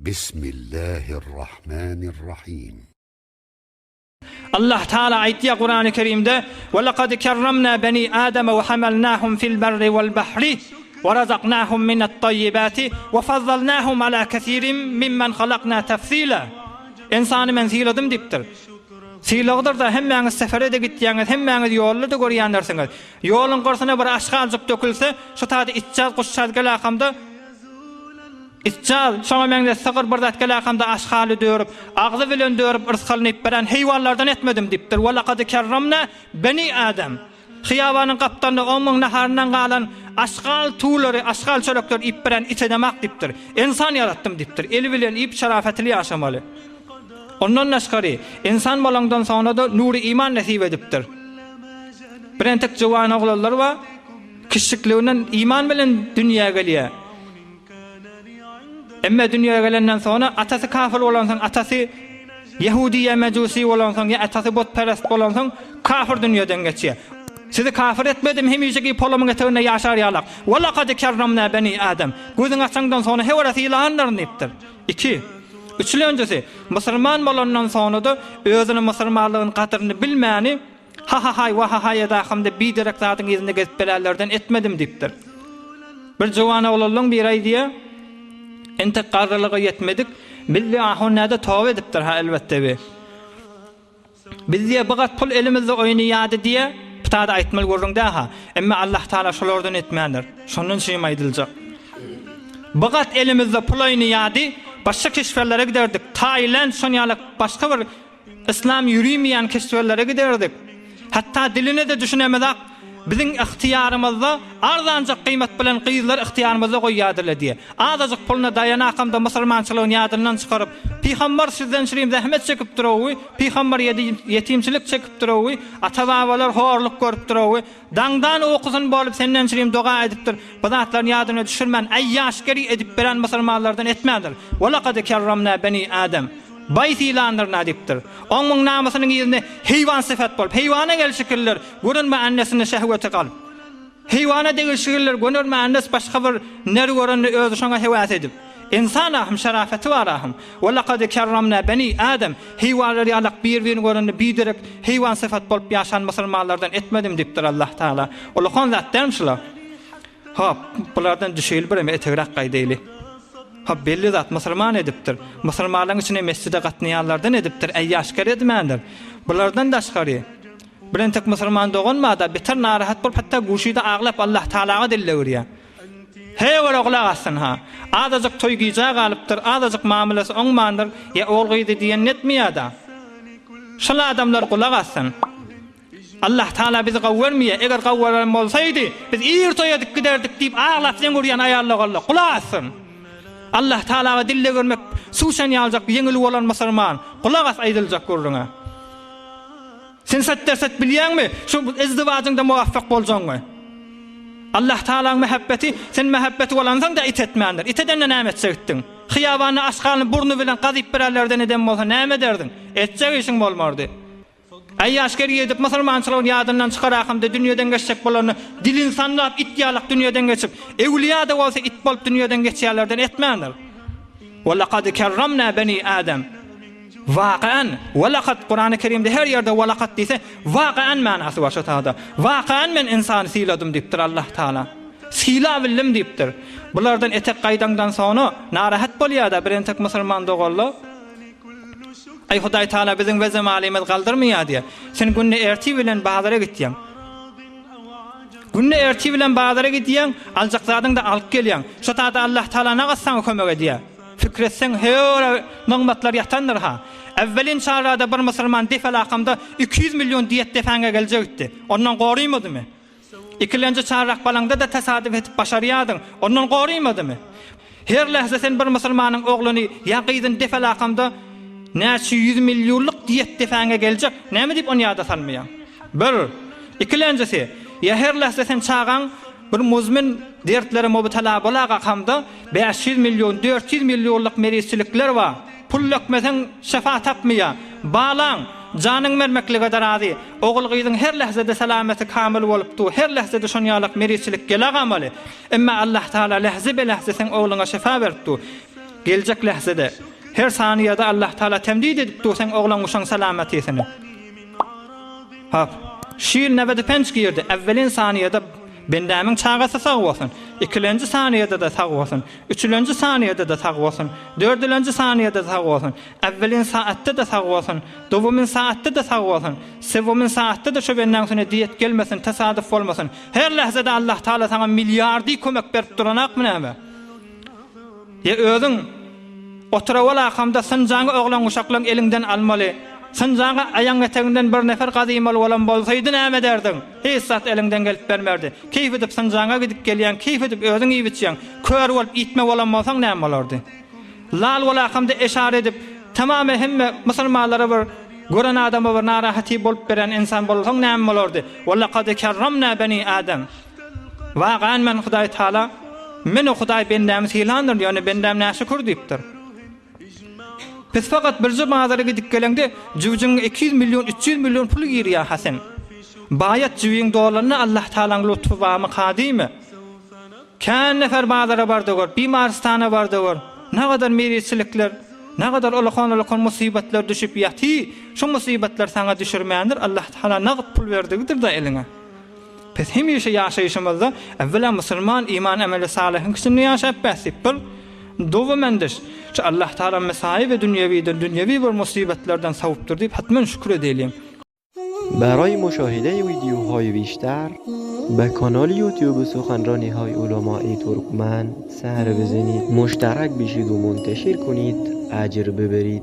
Bismillahirrahmanirrahim. Allah Taala aýtýar Kurany Kerimde, Ve lekad kerremna beni Ademe ve hamalnahum fil berri vel bahri ve razaknahum minet tayyibati ve fazzalnahum ala kesirin mimmen halakna tefsila. Ynsany men syladym diýipdir. Sylagdyr-da, hemmäňiz sefere-de gitýäňiz, hemmäňiz ýolda-da görýändirsiňiz. Ýoluň gyrsyna bir aşgaljyk dökülse, şu taýda itjaz, guşjaz gelakamda, Itjaz, şoňa meňzeş sygyr bir zat gelakamda aşgaly dörüp, agzy bilen dörüp yrsgalyny iýip beren heýwanlardan etmedim diýipdir. Ve lekad kerramna beni Adem. Hyýabanyň gapdalynda oň naharyndan galan aşgal tüwleri, aşgal çörekleri iýip beren it edemak diýipdir. Ynsan ýaratdym diýipdir. Eli bilen iýip şerafetli ýaşamaly. Ondan daşgary, ynsan bolaňdan soňra-da nury iman nesip edipdir. Birentek juwan oglanlar bar, kiçjikliginden iman bilen dünýä gelýär. Emme dünýä gelenden soňra atasy kafir bolansoň, atasy ýehudi ýa mejusi bolansoň, ýa atasy butperest bolansoň, kafir dünýeden geçýär. Sizi kafir etmedim hemişeki polumyň eteginde ýaşar ýalak. Ve lekad kerramna beni Adem. Gözüňi açaňdan soňra hewara sylahandyryn diýipdir. Iki. Üçülenjisi, musulman bolandan soňra-da özüni musulmanlygyň gadyryny bilmäni, Ha-ha-haý, wa-ha-haý edahymda biderek zadyň yzynda gezip belälerden etmedim diýipdir. Bir juwan oglanlaň biri aýdýar, Entek garrylyga ýetmedik, Milli ahun näde toba edipdir-ha elbetde bi. Biz diýýär, bu gat pul elimizde oýnaýardy diýýär, bu zady aýtmaly gürrüň däl-ha. Emma Allah Tagala şolardan etmändir. Şondan üçin aýdyljak. Bu gat elimizde pul oýnaýardy, başga keşwerlere giderdik, Taýland şon ýaly başga bir Yslam ýürimeýän keşwerlere giderdik. Hatda diline-de düşünemizak, biziň ygtyýarymyzda arzanjak gyýmat bilen gyzlary ygtyýarymyzda goýýardylar diýe. Azajyk puluna daýanakam-da musulmançylygyny ýadyndan çykaryp, Pygambar sizden şirin zähmet çekipdir-ow, pygambar ýetimçilik çekipdir-ow, ata-babalar horluk görüpdir-ow, daňdan ukusyny bolup senden şirin doga edipdir, bu zatlaryny ýadyna düşürmän, aýýaşgeri edip beren musulmanlardan etmändir. Welakad kerramna beni Adem. Baý sylandyr-na diýipdir. Oň muň namysynyň yzyny heýwan sypat bolup, heýwana gelşikliler, görünme annesinde şehweti galyp. Heýwana degilşigiller gönürme annes başga bir ner görende özi şoňa hewes edip. Ynsan ahym şerafeti bar ahym. We lakad kerramna beni Adem, heýwanlar ýalak bir-birini görende biderek heýwan sypat bolup ýaşan musulmanlardan etmedim diýipdir Allah Tagala. Ulakan zat dälmi şular? Hop, bulardan düşeýli bireme etegräk gaýdaýly. Hop, belli zat, musulman edipdir. Musulmanlaryň içine mesjide gatnaýanlardan edipdir, äýýaşker edmändir. Bulardan daşgary, birentek musulman dogan bar-da, beter narahat bolup, hatda guşyda aglap Allah Tagalaga dille urýar. Heý, olara gulak assyn-ha. Azajyk toý gijä galypdyr, azajyk mamlasy oňmandyr, ýa ogul-gyzy diýenini etmeýär-da. Şol adamlar gulak assyn. Allah Taala bizi gowurmaýar, eger gowuran bolsaýdy, biz ir toý edip giderdik diýip aglap zeň urýan aýal-ogullar, gulak assyn! Allah Taalaga dille görmek suw içen ýaljak ýeňil bolan musulman, gulak as aýdyljak gürrüňe. Sen set-derset bilýäňmi, şu izdiwajyňda muwaffak boljagyňy? Allah Taalaň mähebbeti, sen mähebbeti bolansoň-da it etmändir. It edende näme etjekdiň? Hyýabanda aşgalyny burny bilen gazyp bererlerden eden bolsa näme ederdiň? Etjek işiň bolmardy. Aýýaşker ýedip musulmançylygyny ýadyndan çykarakamda dünýeden geçjek bolanda dilini sandap it ýalak dünýeden geçip, öwlüýa-da bolsa it bolup dünýeden geçýänlerden etmändir. Ve lekad kerramna beni Adem. Wakan, ve lekad Kurany Kerimde her ýerde ve lekad diýse, wakan manasy bar şo taýda. Wakan men ynsany syladym diýipdir Allah Taala. Sylabildim diýipdir. Bulardan etek gaýdaňdan soňra narahat bolýar-da birentek musulman doganlar. Aý Hudaý Taala biziň wezemalymyz galdyrmaýar diýýär. Sen günde ertir bilen bazara gitýäň. Günde ertir bilen bazara gidýäň, aljak zadyňy-da alyp gelýäň. Şo taýda Allah Taala nagat saňa kömek edýär. Pikir etseň höre nygmatlar ýatandyr-ha. Äwwelin çarada bir musulman depelakamda 200 million diýet depäňe geljekdi. Ondan gorymadymy? Ikilenji çarrak balaňda-da tesadyp etip başarýardyň, ondan gorymadymy? Her lähze sen bir musulmanyň ogluny ýa gyzyny depelakamda näçe ýüz millionlyk diýet depäňe geljek, näme diýip ony ýada salmaýaň? Bir. Ikilenjisi, ýa her lähze sen çagaň bir muzmin dertlere mubtala bolagakamda 500 million, 400 millionlyk merizçilikler bar. Pul dökmeseň şefa tapmaýar. Balaň, janyň bermeklige-de razy. Ogul-gyzyň her lähzede salameti kamyl bolup dur, her lähzede şon ýalak merizçilik gele gamaly. Emma Allah Taala lähze-be-lähze seň ogluňa şefa berip dur. Geljek lähzede, her saniýada Allah Taala temdid edip dur seň oglan-uşaň salamatysyny. Hop. Şu ýyl newedi penç girdi. Äwwelin saniýada bendämiň çagasy sag bolsun. Ikilenji saniýada-da sag bolsun. Üçülenji saniýada-da sag bolsun. Dördülenji saniýada-da sag bolsun. Äwwelin saatda-da sag bolsun. Dowumyn saatda-da sag bolsun. Sewwumyn saatda-da şu bendäň üstüne diýet gelmesin, tesadüf bolmasyn. Her lähzede Allah Taala saňa milliardy kömek berip duranakmy näme? Ýa özüň oturawalakamda synjaňy oglan-uşaklaň eliňden almaly, synjaňy aýaň eteginden bir nefer gazymaly bolan bolsaýdy näme ederdiň? Hiç zat eliňden gelip bermerdi. Keýp edip synjaňa gidip gelýäň, keýp edip özüň iýip-içýäň. Kör bolup ýitme bolan bolsaň näme bolardy? Lal bolakamda eşara edip, tamamy hemme musulmanlara bir gören adama bir narahaty bolup beren ynsan bolsaň näme bolardy? Wa-lakad kerramna beni Adam. Wagan men Hudaý Taala, Men o Hudaý bendämi sylandyryn, ýöne bendäm näşükür diýipdir. Biz fakat birje bazara gidip geleňde jübüjiňe 200 million, 300 million pul girýär ha sen. Baýat jübiň dolanda Allah Taalaň lutfy barmy ka diýme. Kän nefer bazara barda gör, bimarystana barda gör, nagadar meriçilikler, nagadar ulakan-ulakan musybatlar düşüp ýaty, şu musybatlar saňa düşürmändir, Allah Taala nagt pul berdigidir-da eliňe. Biz hemişe ýaşaýşymyzda äwwela musulman iman emeli salyhyň içinde ýaşap bäsdik bir dowamendiş şu Allah Taala mesaýy we dünýewiden dünýewi bir musybatlardan sowupdyr diýip hatman şükür edeýliň. برای مشاهده ویدیوهای بیشتر به کانال یوتیوب سخنرانی های علمای ترکمن سر بزنید مشترک بشید و منتشر کنید اجر ببرید.